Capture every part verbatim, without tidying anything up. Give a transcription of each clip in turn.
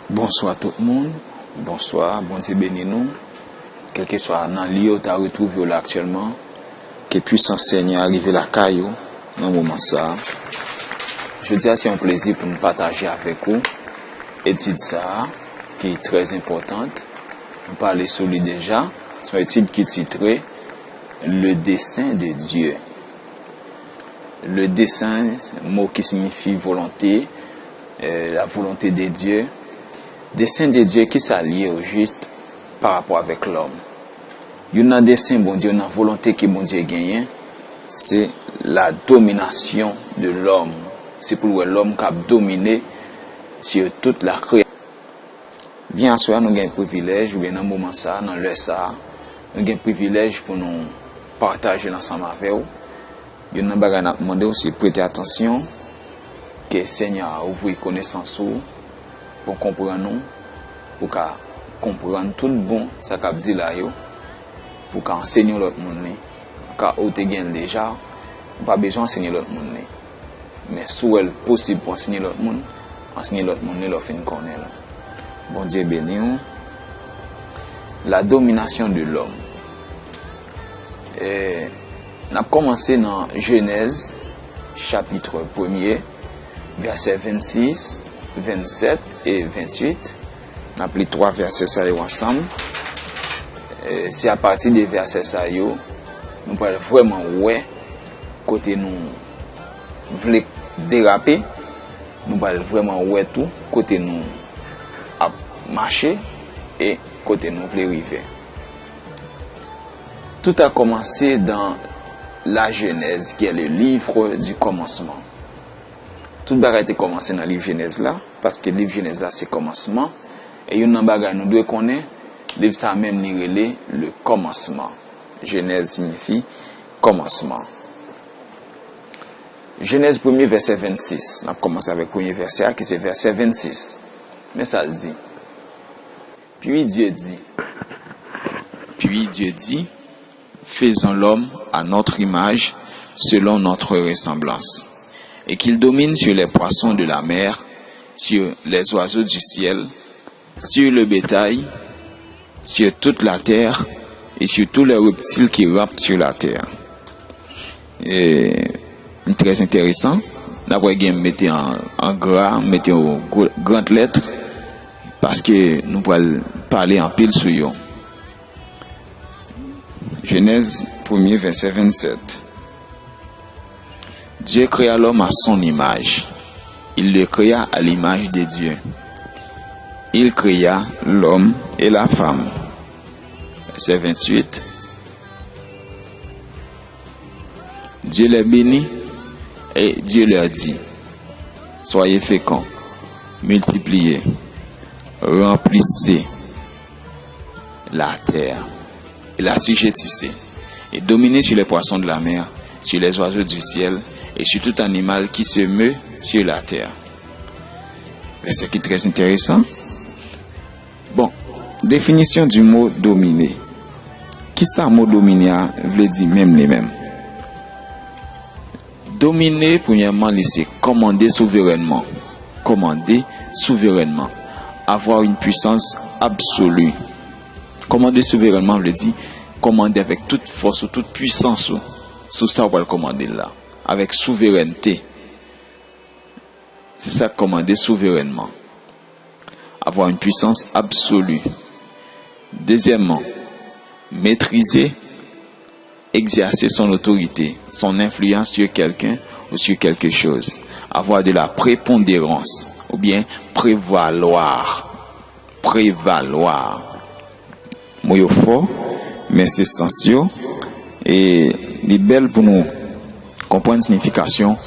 Bonswa tout moun. Bonswa, Bondye beni nou. Kèlkeswa nan lye ou ta retwouve w la aktyèlman, ke pwisans Senyè a rive lakay ou nan moman sa a. Jodi a, se yon plezi pou n pataje avèk ou etid sa a, ki trè enpòtan. Nou pale sou li deja. Se yon etid ki titre Le dessein de Dieu. Le dessein, mo ki siyifi volonte, euh, la volonté de Dieu. Dessein de Dieu, ki sa l ye ojis pa rapò avèk lòm? Youn nan desen Bondye, youn nan volonte ke Bondye genyen, se la domination de l'homme. Se pou l wè lòm k ap domine sur toute la création. Byen, aswè a, nou gen privilèj, oubyen nan moman sa a, nan lè sa a, nou gen privilèj pou nou pataje l ansanm avè w. Youn nan bagay n ap mande w, se prete atansyon, ke Senyè a ouvri konesans ou, pou w konprann ou, pou w ka konprann tout bon sa k ap di la yo, pou w ka ansenye yon lòt moun li. Ka ou te gen l deja, ou pa bezwen ansenye lòt moun li. Men si w wè l posib pou ansenye lòt moun, ansenye lòt moun li lè w fin konnen l. Bondye beni w. La domination de l'homme. E, n ap kòmanse nan Jenèz, chapit premye, vèsè vennsis, vennsèt e vennuit. N ap li twa vèsè sa yo ansanm. E, se apati de vèsè sa yo, nou pral vrèman wè kote nou vle derape, nou pral vrèman wè tou kote nou ap mache e kote nou vle rive. Tout a commencé dans la Genèse, qui est le livre du commencement. Tout bagay te kòmanse nan liv Jenèz la, paske liv Jenèz la se kòmansman, e youn nan bagay nou dwe konnen, liv sa a menm li rele le kòmansman. Jenèz siyifi kòmansman. Jenèz premye, vèsè vennsis. N ap kòmanse avèk premye vèsè a, ki se vèsè vennsis. Men sa l di. Puis Dieu dit, Puis Dieu dit, Faisons l'homme à notre image, selon notre ressemblance, et qu'il domine sur les poissons de la mer, sur les oiseaux du ciel, sur le bétail, sur toute la terre, et sur tous les reptiles qui rampent sur la terre. E, li trè enteresan. N ap wè gen mete an, an gra, mete an gwo, gran lèt, paske nou pral pale anpil sou yo. Jenèz premye, vèsè vennsèt. Dieu créa l'homme à son image. Il le créa à l'image de Dieu. Il créa l'homme et la femme. Vèsè vennuit. Dieu les bénit et Dieu leur dit, Soyez féconds, multipliez, remplissez la terre et l'assujettissez, et dominez sur les poissons de la mer, sur les oiseaux du ciel et sur tout animal qui se meut sur la terre. Vèsè ki trè enteresan. Bon, définition du mot dominer. Kisa mo domine a vle di menm li menm? Domine, premyèman, li se kòmande souverènman. Kòmande souverènman. Avoir une puissance absolue. Kòmande souverènman vle di kòmande avèk tout fòs ou, tout pwisans ou, sou sa w pral kòmande l la, avèk souverènte. Se sa k kòmande souverènman. Avoir une puissance absolue. Deuxièmement, maîtriser, exercer son autorité, son influence sur quelqu'un ou sur quelque chose. Avoir de la prépondérance, oubyen prevaloir. Prevaloir. Mo yo fò, men se sans yo, e li bèl pou nou konprann siyifikasyon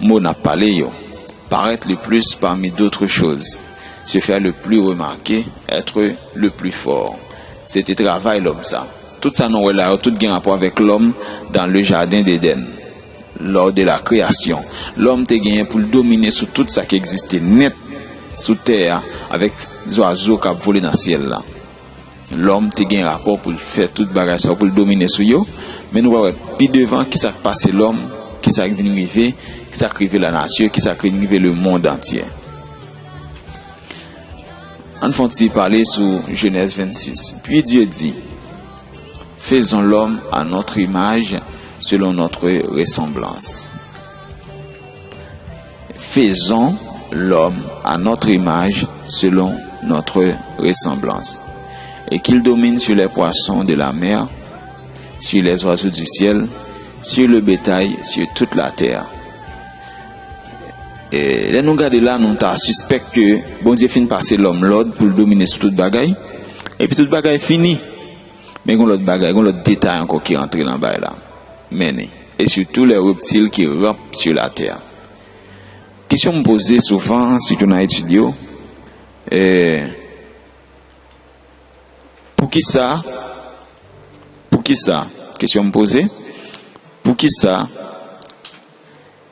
mo n ap pale yo. Paraître le plus parmi d'autres choses, se faire le plus remarquer, être le plus fort. Se te travay lòm sa. Tout sa nou wè la yo, tout gen rapò avèk lòm dans le jardin d'Éden, lors de la création. Lòm te genyen pou l domine sou tout sa ki egziste nèt sou tè a, avèk zwazo k ap vole nan syèl la. Lòm te gen rapò pou l fè tout bagay sa yo, pou l domine sou yo, men nou va wè pi devan kisa k pase lòm, kisa k vin rive, kisa k rive lanati, kisa k vin rive lemonn antye. Ann fè yon ti pale sou Jenèz vennsis. Puis Dieu dit, Faisons l'homme à notre image, selon notre ressemblance. Faisons l'homme à notre image, selon notre ressemblance. Et qu'il domine sur les poissons de la mer, sur les oiseaux du ciel, sur le bétail, sur toute la terre. E, lè nou gade la, nou ta sispèk ke Bondye fin pase lòm lòd pou l domine sou tout bagay, epi tout bagay fini. Men gon lòt bagay, gon lòt detay ankò ki rantre nan bagay la. Men, et sur tous les reptiles qui rampent sur la terre. Kesyon m poze souvan, sitou nan etid yo, e, poukisa, poukisa, kesyon m poze, poukisa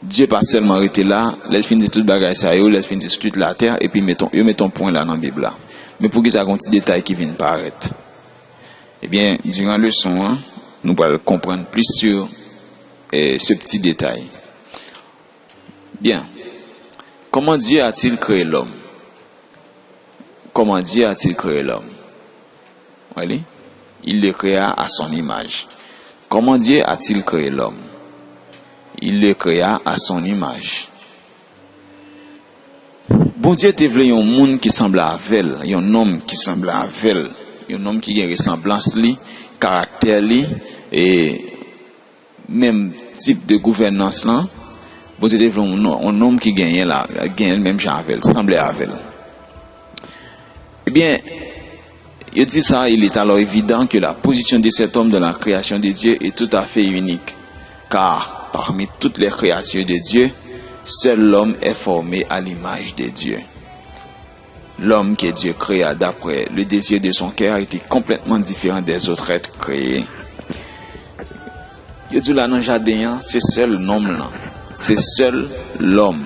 Dye pa sèlman rete la, lè l fin di tout bagay sa yo, lè l fin di sou tout latè, epi meton, yo met yon pwen la nan Bib la. Men poukisa gon ti detay ki vin parèt? Ebyen, diran leson an, nou pral konprann plis sou, eh, se ti detay. Byen. Comment Dieu a-t-il créé l'homme? Comment Dieu a-t-il créé l'homme? Wè li? Il le créa à son image. Comment Dieu a-t-il créé l'homme? Il le créa à son image. Bondye te vle yon moun ki sanble avè l, yon nonm ki sanble avè l, yon nonm ki gen resanblans li, karaktè li, e menm tip de gouvènans lan. Bondye te vle yon, yon nonm ki genyen la, genyen l menm jan avè l, sanble avè l. Ebyen, yo di sa, il est alors évident que la position de cet homme dans la création de Dieu est tout à fait unique, car parmi toutes les créatures de Dieu, seul l'homme est formé à l'image de Dieu. L'homme que Dieu créa d'après le désir de son cœur était complètement différent des autres êtres créés. Yo di w la nan jaden an, se sèl nonm lan, se sèl lòm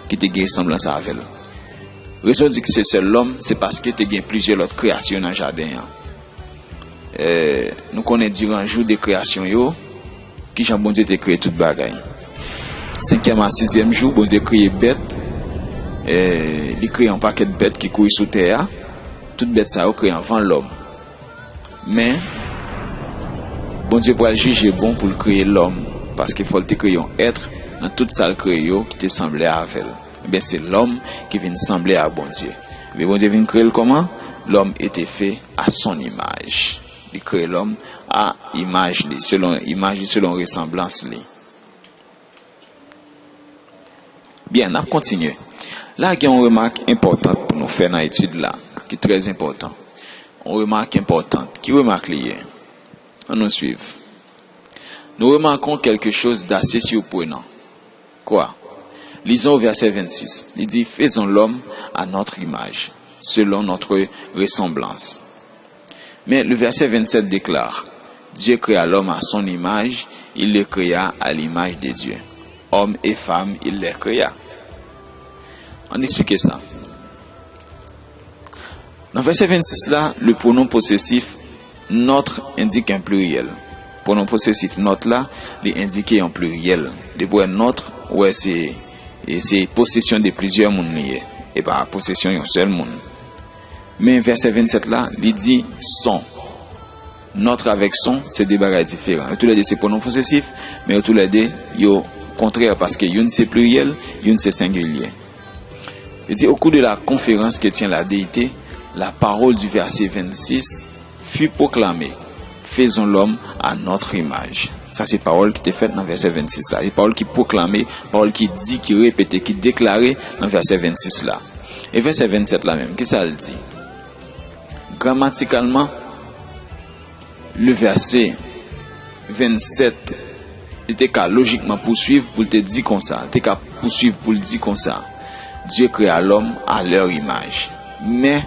ki te gen resanblans avè l. Rezon di ki se sèl lòm, se paske te gen plizyè lòt kreyasyon nan jaden an. Eh, nou konnen diran jou de kreyasyon yo, kijan Bondye te kreye tout bagay. Senkyèm a sizyèm jou, Bondye kreye bèt, eh, li kreye yon pakèt bèt ki kouri sou tè a. Tout bèt sa yo kreye anvan lòm. Men, Bondye pral jije bon pou l kreye lòm, paske fò l te kreye yon èt nan tout sa l kreye yo ki te sanble avè l. Ebyen, se lòm ki vin sanble ak Bondye. Ebyen, Bondye vin kreye l kòman? L'homme était fait à son image. Li kreye lòm a imaj li, selon imaj li, selon resanblans li. Byen, n ap kontinye. La, gen yon remak enpòtan pou nou fè nan etid la, ki trè enpòtan. Yon remak enpòtan. Ki remak li ye? Ann nou swiv. Nous remarquons quelque chose d'assez surprenant. Quoi? Lisons au verset vingt-six. Il dit, Faisons l'homme à notre image, selon notre ressemblance. Mais le verset vingt-sept déclare, Dieu créa l'homme à son image, il le créa à l'image de Dieu. Homme et femme, il les créa. Ann eksplike sa. Nan vèsè vennsis la, le pronom posesif notre indique un pluriel. Pronom posesif notre la, li endike yon pliryèl. Depi w wè notre, w wè se, e se posesyon de plizyè moun li ye. E pa posesyon yon sèl moun. Men vèsè vennsèt la, li di son. Notre avèk son, se de bagay diferan. Yo toulède se pronom posesif, men yo toulède yo kontrè, paske youn se pliryèl, youn se sengilye. Li di, au cours de la conférence que tient la déité, la parole du verset vingt-six fut proclamée, Faisons l'homme à notre image. Sa se pawòl ki te fèt nan vèsè vennsis la. Se pawòl ki pwoklame, pawòl ki di, ki repete, ki deklare nan vèsè vennsis la. E vèsè vennsèt la menm, kisa l di? Gramatikalman, le verset vennsèt, li te ka lojikman pouswiv pou l te di konsa, li te ka pouswiv pou l di konsa, Dieu créa l'homme à leur image. Men,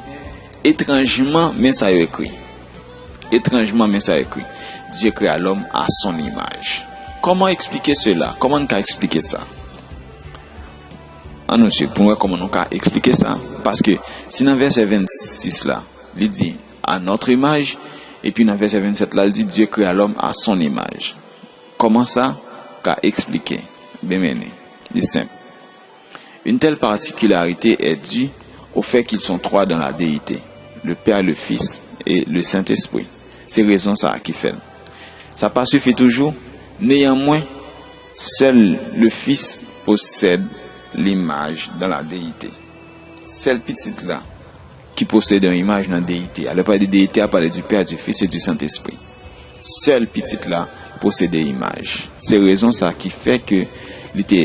etranjman, men sa yo ekri. Etranjman, men sa yo ekri. Dieu créa l'homme à son image. Kòman eksplike sela? Kòman n ka eksplike sa? Ann nou swiv pou n wè kòman nou ka eksplike sa. Paske si nan vèsè vennsis la, li di, à notre image, epi nan vèsè vennsèt la, li di, Dieu créa l'homme à son image. Kòman sa ka eksplike? Byen mennen, li senp. Une telle particularité est due au fait qu'ils sont trois dans la déité, le Père, le Fils et le Saint-Esprit. Se rezon sa a ki fè l. Sa pa sifi toujou, neyanmwen, sèl le Fils posèd limaj dan la deyite. Sèl Pitit la ki posede yon imaj nan deyite a. Lè pale de deyite a, pale du Père, du Fils et du Saint-Esprit. Sèl Pitit la posede imaj. Se rezon sa ki fè ke li te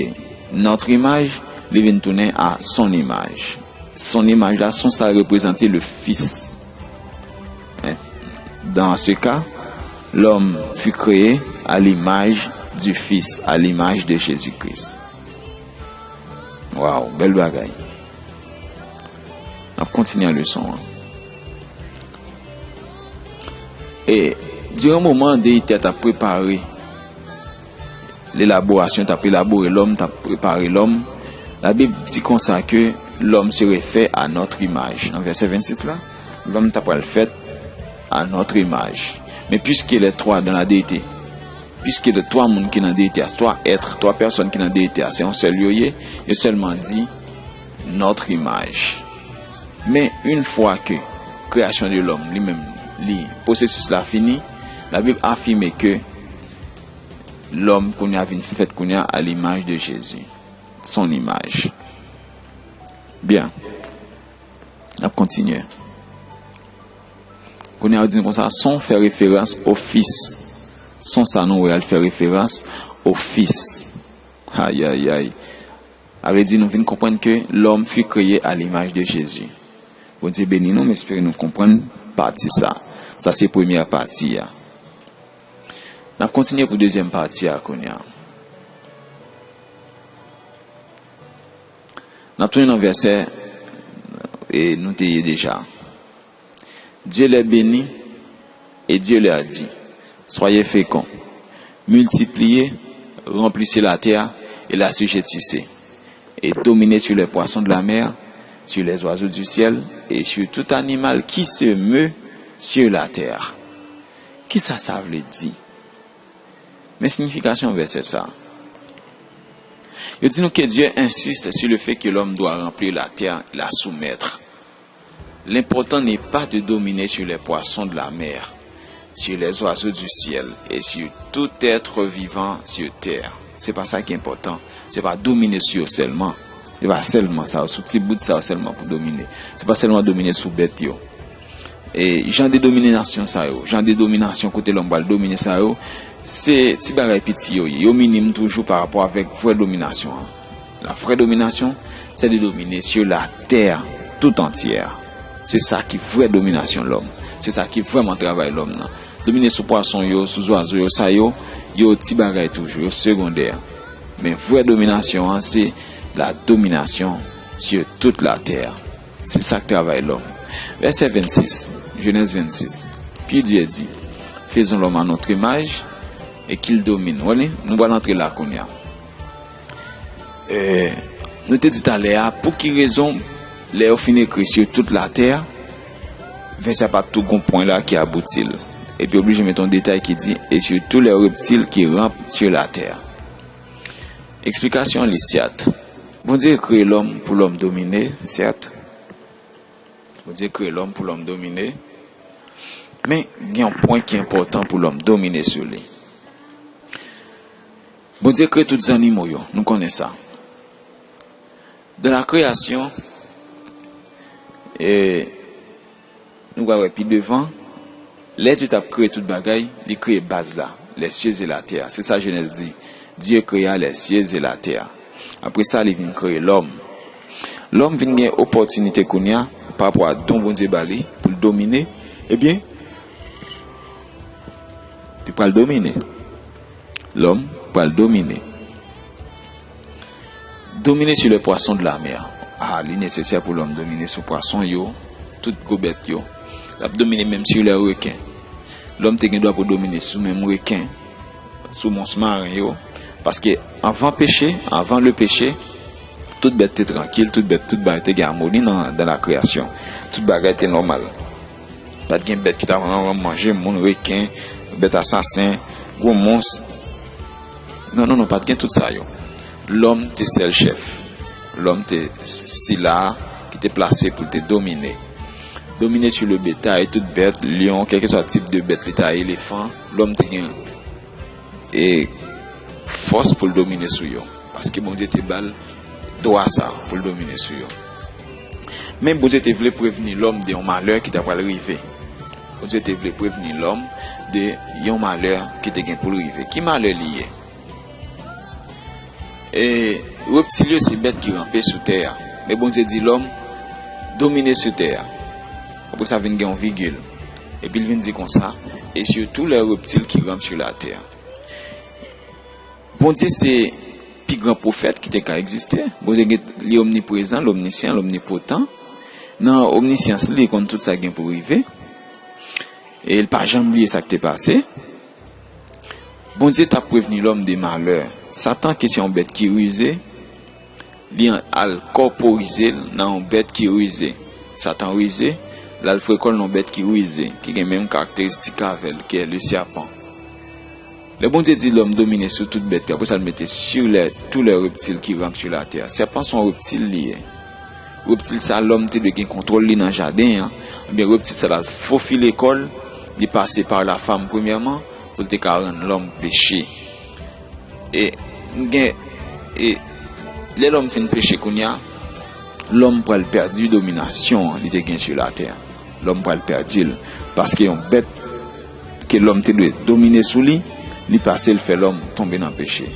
notre image, li vin tounen à son image. Son image la, son sa reprezante le Fils. Dans ce cas, l'homme fut créé à l'image du Fils, à l'image de Jésus-Christ. Waw, bèl bagay. N ap kontinye leson an. E, diran moman deyite a t ap prepare, lelaborasyon, t ap elabore lòm, t ap prepare lòm, Labib di konsa ke l'homme serait fait à notre image. Nan vèsè vennsis la, lòm ta pral fèt à notre image. Men puisque les trois dans la déité, puisque les twa moun ki nan deyite a, twa èt, twa pèsòn ki nan deyite a, se yon sèl yo ye, yo sèlman di notre image. Men, yon fwa ke création de l'homme, li menm, li, pwosesis la fini, Labib afime ke lòm kounye a vin fèt kounye a à l'image de Jésus, son image. Byen. N ap kontinye. Kounye a, yo di nou konsa, son fè referans au Fils. Son sa nou wè a, l fè referans au Fils. Ayayay. Sa vle di nou vin konprann ke l'homme fut créé à l'image de Jésus. Bondye beni nou, m espere nou konprann pati sa. Sa se premyè pati a. N ap kontinye pou dezyèm pati a kounye a. N ap tounen nan vèsè, e, nou te ye deja. Dieu les bénit et Dieu leur dit, soyez féconds, multipliez, remplissez la terre et l'assujettissez, et dominez sur les poissons de la mer, sur les oiseaux du ciel et sur tout animal qui se meut sur la terre. Kisa sa vle di? Men siyifikasyon vèsè sa a. Yo di nou que Dieu insiste sur le fait que l'homme doit remplir la terre et la soumettre. L'important n'est pas de dominer sur les poissons de la mer, sur les oiseaux du ciel et sur tout être vivant sur terre. Se pa sa ki enpòtan. Se pa domine sou yo sèlman. Se pa sèlman sa, sou ti bout sa yo sèlman pou domine. Se pa sèlman domine sou bèt yo. E jan de dominasyon sa yo, jan de dominasyon kote lòm pral domine sa yo, se ti bagay piti yo ye. Yo minim toujou pa rapò avèk vrè dominasyon an. La vraie domination, c'est de dominer sur la terre tout entière. Se sa ki vrè dominasyon lòm. Se sa ki vrèman travay lòm nan. Domine sou pwason yo, sou zwazo yo, sa yo, yo ti bagay toujou, yo segondè. Men vrè dominasyon an, se la domination sur toute la terre. Se sa k travay lòm. Vèsè vennsis, Genèse vingt-six. Puis Dieu dit, faisons l'homme à notre image et qu'il domine. Wè li, nou pral antre la kounye a. E, nou te di talè a, pou ki rezon, lè yo fin ekri sur toute la terre, vèsè a pa tou gon pwen la ki abouti l. Epi oblije met yon detay ki di, et sur tous les reptiles qui rampent sur la terre. Eksplikasyon li, sèt. Bondye kreye lòm pou lòm domine, sèt. Bondye kreye lòm pou lòm domine. Men, gen yon pwen ki enpòtan pou lòm domine sou li. Bondye kreye tout zannimo yo, nou konnen sa. Dans la création, e, nou pral wè pi devan, lè Dye t ap kreye tout bagay, li kreye baz la, les cieux et la terre. Se sa Jenèz di. Dieu créa les cieux et la terre. Apre sa, li vin kreye lòm. Lòm vin gen opòtinite kounye a, pa rapò a don Bondye ba li, pou l domine. Ebyen, li pral domine. Lòm pral domine. Domine sur les poissons de la mer. A, li nesesè pou lòm domine sou pwason yo, tout gwo bèt yo. L ap domine menm sur les requins. Lòm te gen dwa pou domine sou menm reken, sou mons maren yo. Paske anvan peche, avant le péché, tout bèt te trankil, tout bèt, tout bagay te gen amoni nan, dans la création. Tout bagay te nòmal. Pa t gen bèt ki t ap manje moun, reken, bèt asasen, gwo mons. Non, non, non, pa t gen tout sa yo. Lòm te sèl chèf. Lòm te sila a ki te plase pou l te domine. Domine sou le bétail, tout bèt, lyon, kèlkeswa tip de bèt li ta ye, elefan, lòm te gen e fòs pou l domine sou yo. Paske Bondye te ba l dwa sa pou l domine sou yo. Men Bondye te vle prevni lòm de yon malè ki ta pral rive. Bondye te vle prevni lòm de yon malè ki te gen pou l rive. Ki malè li ye? E reptil yo se bèt ki ranpe sou tè a. Men Bondye di lòm domine sou tè a. Apre sa vin gen yon vigil. Epi l vin di konsa, et sur tous les reptiles qui rampent sur la terre. Bondye se pi gran pwofèt ki te ka egziste. Bondye gen, li omniprezan, l omnisyan, l omnipotan. Nan omnisyans li, li konn tout sa gen pou rive. E l pa janm bliye sa k te pase. Bondye t ap prevni lòm de malè. Satan, ki se yon bèt ki rize, li an- al kòporize l nan yon bèt ki rize. Satan rize, l al foure kò l nan yon bèt ki rize, ki gen menm karakteristik avè l, ki est le serpent. Lè Bondye di lòm domine sou tout bèt yo, apre sa l mete sur les, tous les reptiles qui rampent sur la terre. Sèpan se yon reptil li ye. Reptil sa, lòm te dwe gen kontwòl li nan jaden an. Ebyen, reptil sa, l al fofile kò l, li pase pa la fanm premyèman, pou l te ka rann lòm peche. E, gen, e, lè lòm fin peche kounye a, lòm pral pèdi dominasyon an li te gen sou latè. Lòm pral pèdi l, paske yon bèt ke lòm te dwe domine sou li, li pase, l fè lòm tonbe nan peche.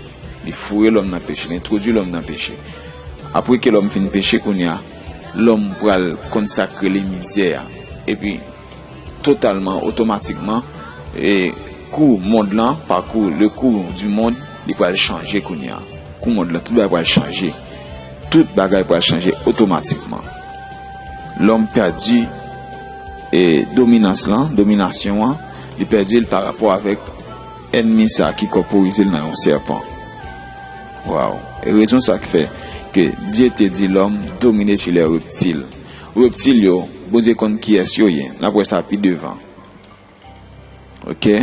Li foure lòm nan peche, li entwodui lòm nan peche. Apre ke lòm fin peche kounye a, lòm pral konn sa k rele mizè a. Epi, totalman, otomatikman, e kou mond lan, pakou, le kou du mond, li pral chanje kounye a. Kou mond lan, tout bagay pral chanje. Tout bagay pral chanje otomatikman. Lòm pèdi e dominans lan, dominasyon an, li pèdi l pa rapò avèk ènmi sa ki kòporize l nan yon sèpan. Waw! E rezon sa k fè ke Dye te di lòm domine sou lè reptil. Reptil yo, Bondye konn kiyès yo ye. N ap wè sa pi devan. Oke?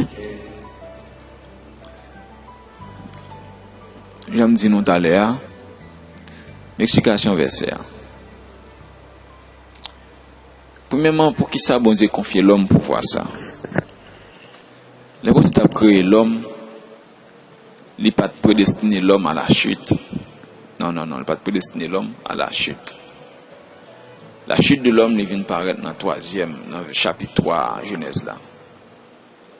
Jan m di nou talè a, m eksplikasyon vèsè a. Premyèman, poukisa Bondye konfye lòm pouvwa sa? Lè Bondye t ap kreye lòm, li pa t predestine lòm a la chit. Non, non, non, li pa t predestine lòm a la chit. La chit de lòm, li vin parèt nan twazyèm, nan chapit twa Jenèz la.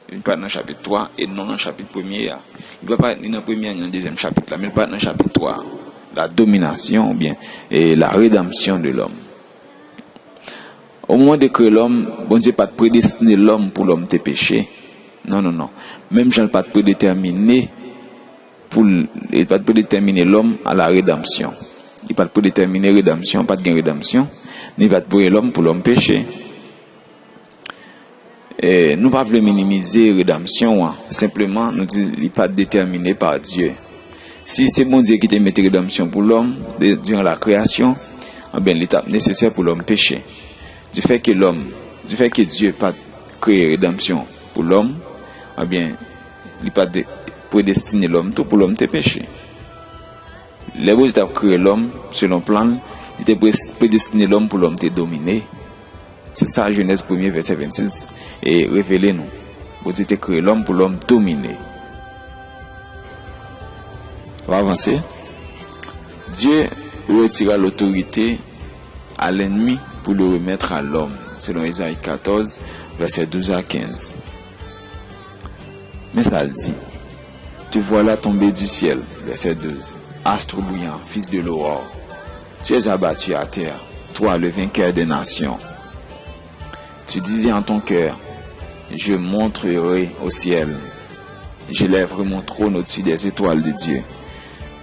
Li parèt nan chapit twa e non nan chapit premye a. Li pa parèt ni nan premye a, ni nan dezyèm chapit la, men li parèt nan chapit twa a. La domination, oubyen, e la rédemption de l'homme. Au moment de créer l'homme, Bondye pa t predestine lòm pou lòm te peche. Non, non, non. Menm jan l pa t predetèmine pou l, li pa t predetèmine lòm a la rédemption. Li pa t predetèmine redanmsyon, pa t gen redanmsyon, ni pa t voye lòm pou lòm peche. E, nou pa vle minimize redanmsyon an, senpleman nou di li pa t detèmine pa Dye. Si se Bondye ki te mete redanmsyon pou lòm de, diran la kreyasyon, anben, li t ap nesesè pou lòm peche. Difè ke lòm, difè ke Dye pa t kreye redanmsyon pou lòm, anben, li pa t de, predestine lòm tou pou lòm te peche. Lè Bondye t ap kreye lòm, selon plan l, li te pre-, predestine lòm pou lòm te domine. Se sa Jenèz premye vèsè vennsis e revele nou. Bondye te kreye lòm pou lòm domine. N ap avanse. Dieu retira l'autorité à l'ennemi pour le remettre à l'homme, selon Ezayi katòz, vèsè douz a kenz. Men sa l di, te voilà tomber du ciel, verset douze, astre brillant, fils de l'aurore, tu es abattu à terre, toi le vainqueur des nations. Tu disais en ton cœur, je monterai au ciel, j'élèverai mon trône au-dessus des étoiles de Dieu,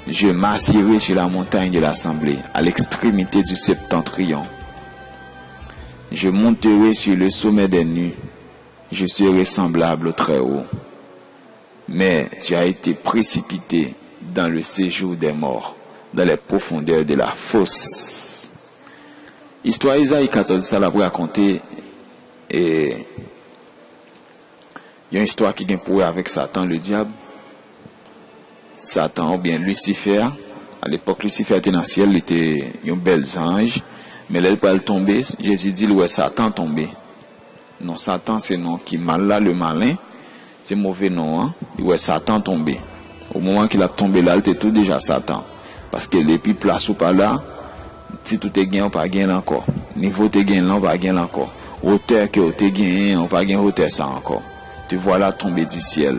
je m'assiérai sur la montagne de l'assemblée, à l'extrémité du septentrion. Je monterai sur le sommet des nues, je serai semblable au Très-Haut. Mais tu as été précipité dans le séjour des morts, dans les profondeurs de la fosse. Istwa Ezayi katòz sa l ap rakonte, e, yon istwa ki gen pou wè avèk Satan, le dyab. Satan oubyen Lisifè, alepòk Lisifè te nan syèl, li te yon bèl zanj, Men lè l pral tonbe, Jezi di l wè Satan tonbe. Non Satan se non ki mal la, le malin, se move non an, li wè Satan tonbe. O moman ke l ap tonbe la, l te tou deja Satan. Paske depi plas ou pa la, tit ou te gen, ou pa gen l ankò. Nivo ou te gen lan, ou pa gen l ankò. Wotè ke ou te genyen, ou pa gen wotè sa ankò. Te vwala tonbe di syèl,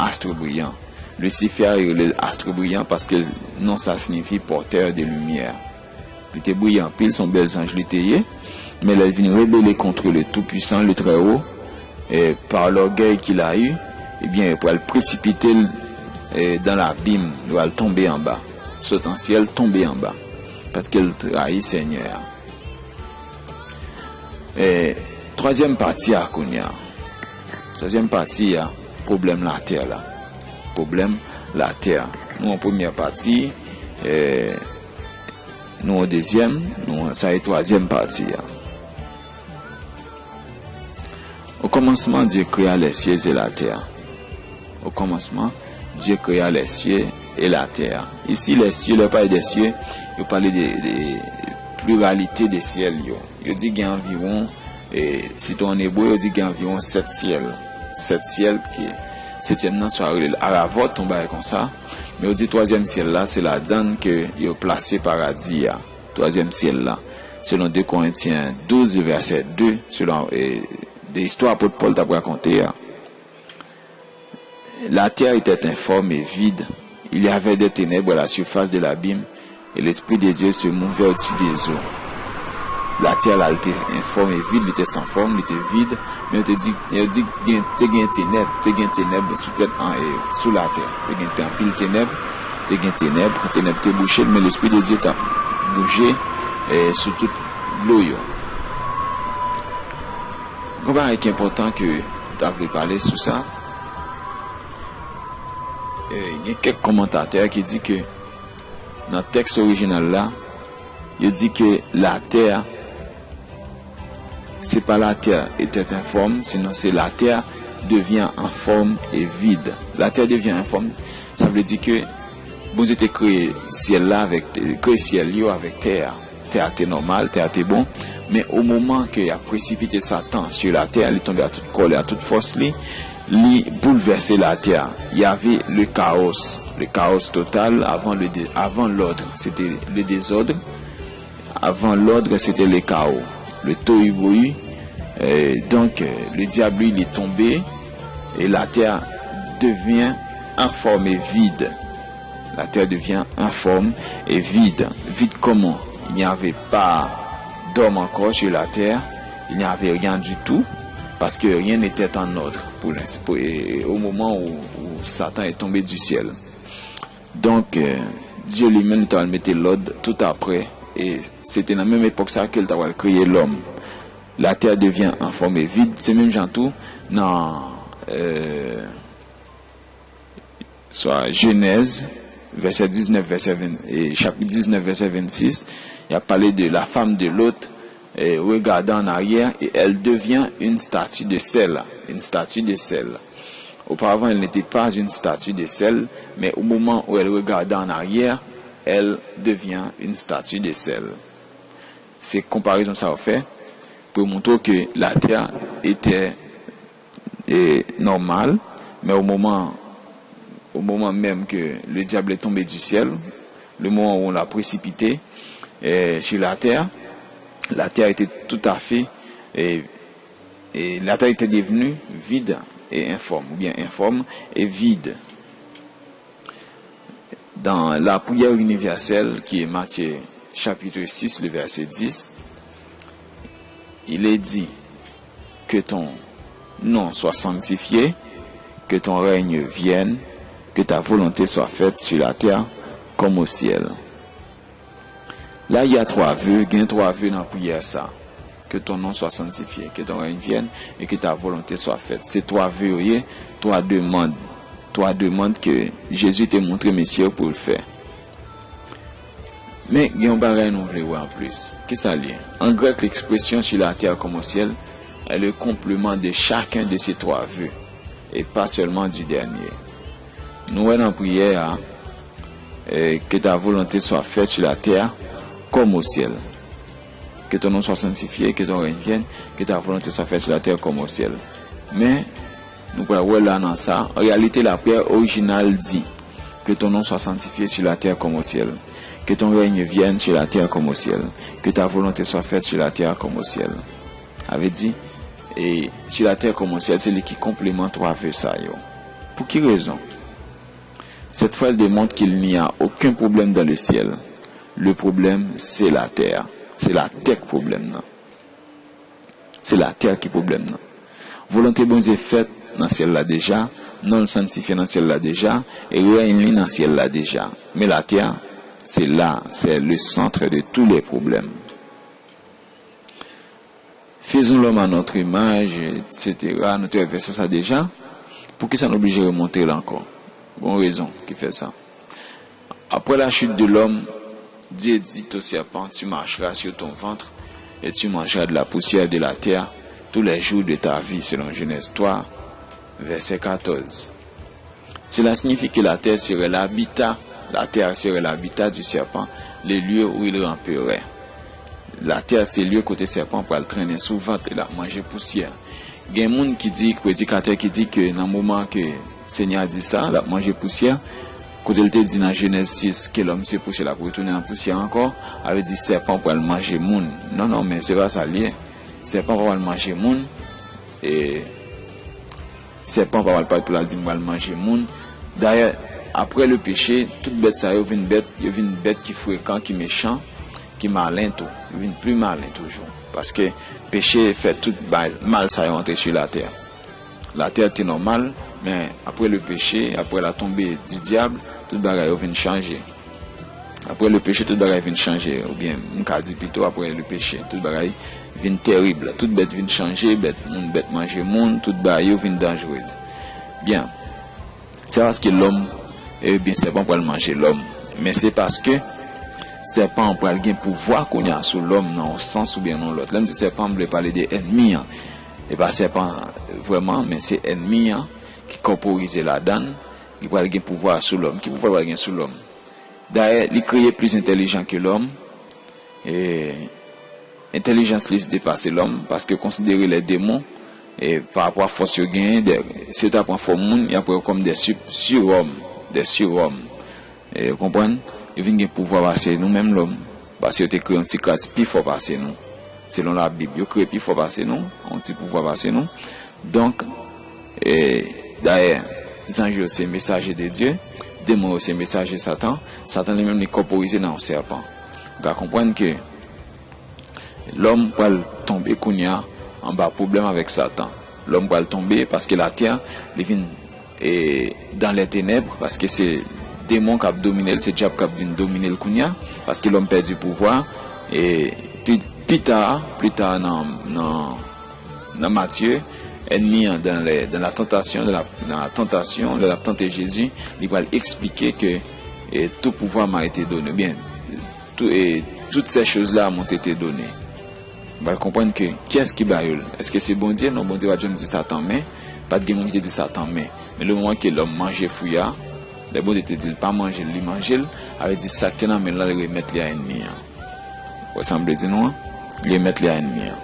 astre briyan. Lisifè, yo rele l astre briyan paske non sa siyifi porteur de lumière. Li te briyan anpil, se yon bèl zanj li te ye, men lè l vin rebele contre le Tout-Puissant, le Très-Haut, eh, par l'orgueil qu'il a eu, ebyen, yo pral presipite l, eh, dans l'abîme, li pral tonbe anba, sot an syèl, tonbe anba, paske l trayi Senyè a. Eh, twazyèm pati a kounye a. Twazyèm pati a, pwoblèm latè la. Pwoblèm latè. Nou an premyè pati, eh, nou an dezyèm, nou an, sa e twazyèm pati a. Au commencement, Dieu créa les cieux et la terre. Au commencement, Dieu créa les cieux et la terre. Isi, les cieux, lè yo pale de sye, yo pale de, de pluralité de syèl yo. Yo di gen anviwon, e, sitou an ebre, yo di gen anviwon sèt syèl. Sèt syèl ki, setyèm nan, swa yo rele l aravòt, yon bagay konsa. Men yo di twazyèm syèl la, se ladann ke yo plase paradi a. Twazyèm syèl la. Selon de Korentyen douz, vèsè de, selon, e, de istwa apot Pòl t ap rakonte a. La terre était informe et vide. Il y avait des ténèbres à la surface de l'abîme, et l'Esprit de Dieu se mouvait au-dessus des eaux. Latè la, li te enfòm e vid, li te san fòm, li te vid, men yo te di, yo di gen, te gen tenèb, te gen tenèb sou tèt an, e, sou latè. Te gen te anpil tenèb, te gen tenèb, tenèb te bouche l, men Lespri de Dye t ap bouje, e, sou tout dlo yo. Gon bagay ki enpòtan ke m ta vle pale sou sa. E, gen kèk kòmantatè ki di ke nan tèks orijinal la, yo di ke latè, c'est pas la terre était informe, sinon c'est la terre devient informe et vide. La terre devient informe, sa vle di ke Bondye te kreye syèl la avèk, kreye syèl yo avèk tè a. Tè a te nòmal, tè a te bon, men o moman ke y ap presipite Satan sur la terre, li tonbe a tout kò li, a tout fòs li, li boulvèse latè a. Y avait le chaos, le chaos total avant le dé-, avant l'ordre, c'était le désordre. Avant l'ordre, c'était le chaos, le tohu-bohu. Euh, donc, euh, le diable, lui, il est tombé et la terre devient informe et vide. La terre devient informe et vide. Vide comment? Il n'y avait pas d'homme encore sur la terre. Il n'y avait rien du tout. Parce que rien n'était en ordre pour l'ins-, pour, et, et au moment où, où Satan est tombé du ciel. Donk, euh, Dye li menm li ta pral mete lòd tout apre. E se te nan menm epòk sa ke l ta pral kreye lòm. La terre devient informe et vide. Se menm jan tou nan, euh, swa Jenèz, vèsè diznèf, vèsè ven, e chapit diznèf, vèsè vennsis, y ap pale de la femme de Lot, euh, regardant en arrière, et elle devient une statue de sel, une statue de sel. Auparavant, elle n'était pas une statue de sel, mais au moment où elle regardait en arrière, elle devient une statue de sel. Se konparezon sa yo fè pou yo montre w ke la terre était, eh, normale, mais au moment, au moment même que le diable est tombé du ciel, le moment où on l'a précipité, eh, sur la terre, la terre était tout à fait, eh, et la terre était devenue vide et informe, ou bien informe et vide. Dans la prière universelle, qui est Matthieu chapitre six, le verset dix, il est dit, que ton nom soit sanctifié, que ton règne vienne, que ta volonté soit faite sur la terre comme au ciel. Là, il y a trois vœux, gen twa ve nan priyè sa. Que ton nom soit sanctifié, que ton règne vienne et que ta volonté soit faite. Se twa ve yo ye, twa demann. Twa demann ke Jezi te montre mesye yo pou l fè. Men gen yon bagay nou vle wè anplis. Kisa l ye? En grec, l'expression sur la terre comme au ciel est le complément de chacun de ces trois vœux, et pas seulement du dernier. Nou wè nan priyè a, eh, que ta volonté soit faite sur la terre comme au ciel. Que ton nom soit sanctifié, que ton règne vienne, que ta volonté soit faite sur la terre comme au ciel. Men, nou pral wè la nan sa, en réalité, la prière originale dit, Que ton nom soit sanctifié sur la terre comme au ciel. Que ton règne vienne sur la terre comme au ciel. Que ta volonté soit faite sur la terre comme au ciel. Sa vle di, e sur la terre comme au ciel, se li ki konpleman twa ve sa yo. Pou ki rezon? Cette phrase démontre qu'il n'y a aucun problème dans le ciel. Le problème, c'est la terre. Se latè k pwoblèm nan. Se latè ki pwoblèm nan. Volonte Bondye fèt nan syèl la deja, non l santifye nan syèl la deja, e rèy li nan syèl la deja. Men latè, se la, c'est le centre de tous les problèmes. Faisons l'homme à notre image, et cetera. Nou te wè vèsè sa deja. Poukisa nou oblije remonte l ankò? Gon rezon ki fè sa. Après la chute de l'homme, Dieu dit au serpent, tu marcheras sur ton ventre et tu mangeras de la poussière de la terre tous les jours de ta vie, selon Genèse trois, verset quatorze. Cela signifie que la terre serait l'habitat, la terre serait l'habitat du serpent, le lieu où il ramperait. Latè se lye kote sèpan pral trennen sou vant li, l ap manje pousyè. Gen moun ki di, predikatè ki di ke nan moman ke Senyè a di sa, l ap manje pousyè, kote l te di nan Jenèz sis ke lòm se pousyè, l ap retounen nan pousyè ankò, sa vle di sèpan pral manje moun. Non, non, men se pa sa l ye. Sèpan pa pral manje moun. E sèpan pa pral parèt pou l al di m pral manje moun. Dayè, apre le peche, tout bèt sa yo vin bèt, yo vin bèt ki frekan, ki mechan, ki malen tou. Yo vin pli malen toujou. Paske peche fè tout bay mal sa yo antre sou latè. Latè te nòmal, men apre le peche, apre la tombée du diable, tout bagay yo vin chanje. Apre le peche, tout bagay vin chanje, oubyen m ka di pito, apre le peche, tout bagay vin tèrib. Tout bèt vin chanje, bèt moun, bèt manje moun, tout bagay yo vin danjrez. Byen, se pa paske lòm, ebyen, sèpan pral manje lòm, men se paske sèpan an pral gen pouvwa kounye a sou lòm nan yon sans oubyen nan yon lòt. Lè m di sèpan, m vle pale de ènmi an. E pa sèpan vrèman, men se ènmi an ki kòporize ladan l, ki pral gen pouvwa sou lòm. Ki pouvwa l pral gen sou lòm? Dayè, li kreye plis entèlijan ke lòm. E entèlijans li depase lòm, paske konsidere lè demon, e pa rapò a fòs yo genyen, de, si yo ta pran fòm moun, y ap wè yo kòm de si, siròm, de siròm. E, ou konprann? Yo vin gen pouvwa pase nou menm lòm, paske yo te kreye yon ti kras pi fò pase nou. Selon Labib, yo kreye pi fò pase nou, yon ti pouvwa pase nou. Donk, e, dayè, zanj yo se mesaje de Dye, demon yo se mesaje Satan, Satan li menm li kòporize nan yon sèpan. Ou ka konprann ke lòm pral tonbe kounye a anba pwoblèm avèk Satan. Lòm pral tonbe paske latè, li vin, e, dans les ténèbres, paske se demon k ap domine l, se dyab k ap vin domine l kounye a, paske lòm pèdi pouvwa, e pi, pi ta, pli ta nan, nan, nan Matye, ènmi an, dans les, dans la tentation, dans la, dans la tentation, lè l ap tante Jezi, li pral eksplike ke, e, tout pouvoir m'a été donné, oubyen, tout, e, toutes ces choses-là m'ont été données. Ou pral konprann ke kiyès ki ba yo l? Èske se Bondye? Non, Bondye pa t janm di Satan men, pa t gen moun ki te di Satan men. Men le moman ke lòm manje fwi a, lè Bondye te di l pa manje l, li manje l, sa vle di sa k te nan men l lan, li remèt li a ènmi an. Ou wè sa m vle di nou an? Li remèt li a ènmi an.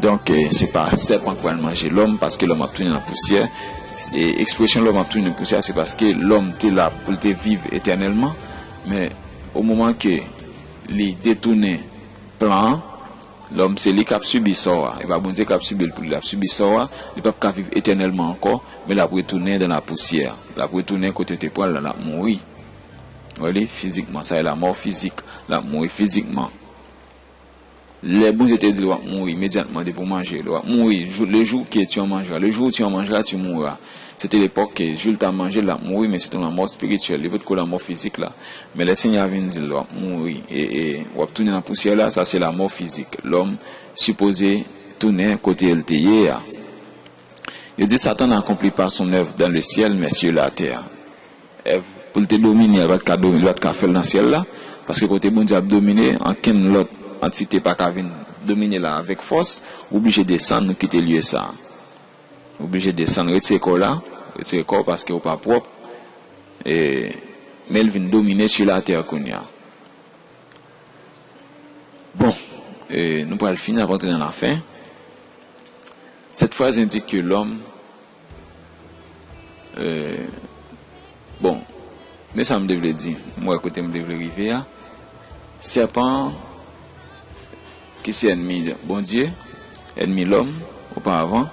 Donk, e, se pa sèpan k pral manje lòm, paske lòm ap tounen nan pousyè. E ekspresyon lòm ap tounen nan pousyè, se paske lòm te la pou l te viv etènèlman, men o moman ke li detounen plan an, lòm se li k ap sibi sò a, e pa Bondye k ap sibi l pou li, l ap sibi sò a, li p ap ka viv etènèlman ankò, men l ap retounen dans la poussière, l ap retounen kote l te pral la, l ap mouri. Ou wè li, fizikman, sa e lamò fizik, l ap mouri fizikman. Lè Bondye te di l w ap mouri imedyatman depi w manje l, w ap mouri jou, le jour que tu en mangeras, le jour où tu en mangeras, tu mourras. Se te lepòk ke jou l ta manje l, l ap mouri, men se te yon lanmò espirityèl, li potko lanmò fizik la. Men lè Senyè a vin di l w ap mouri, e, e w ap tounen nan pousyè la, sa se lamò fizik. Lòm sipoze tounen kote l te ye a. Yo di Satan n'accomplit pas son œuvre dans le ciel, mais sur la terre. Èv, pou l te domine, li pa t ka domine, li pa t ka fè l nan syèl la, paske kote Bondye ap domine, ankenn lòt antite pa ka vin domine la avèk fòs, ou oblije desann, ou kite lye sa a. Ou oblije desann, retire kò w la, retire kò w paske ou pa pwòp, e, men l vin domine sou latè kounye a. Bon, euh, nou pral fini, n ap antre nan lafen. Cette phrase indique que l'homme, euh, bon, men sa m te vle di, m wè kote m te vle rive a. Sèpan ki se ènmi Bondye, ènmi lòm, oparavan.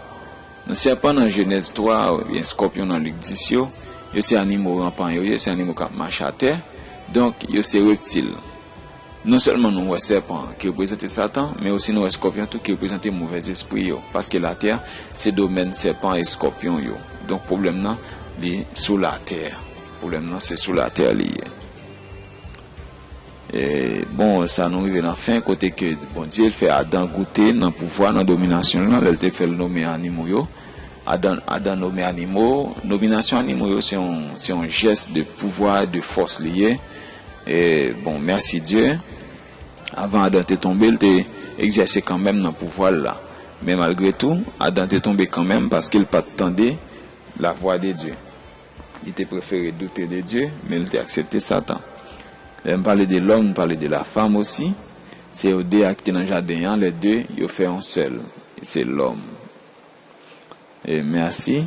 Nan sèpan nan Jenèz twa, oubyen eskòpyon nan Lik dis yo, yo se animo ranpan yo ye, se animo k ap mache atè. Donk, yo se reptil. Non sèlman nou wè sèpan ki reprezante Satan, men osi nou wè eskòpyon tou ki reprezante movèzespri yo. Paske latè, se domèn sèpan, eskòpyon yo. Donk, pwoblèm nan, li sou latè. Pwoblèm nan, se sou latè li ye. E, bon, sa nou rive nan fen, kote ke Bondye fè Adan goute nan pouvwa, nan dominasyon l lan, lè l te fè l nome animo yo. Adan, Adan nome animo, nominasyon animo yo, se yon, se yon jès de pouvwa, de fòs li ye. E, bon, mèsi Dye, avan Adan te tonbe, l te egzèse kanmenm nan pouvwa l la. Men malgre tou, Adan te tonbe kanmenm paske l pa t tande lavwa de Dye. Li te prefere doute de Dye, men li te aksepte Satan. Lè m pale de lòm, m pale de la fam osi. Se yo de a ki te nan jaden an, lè de, yo fè yon sèl. Se lòm. E mèsi.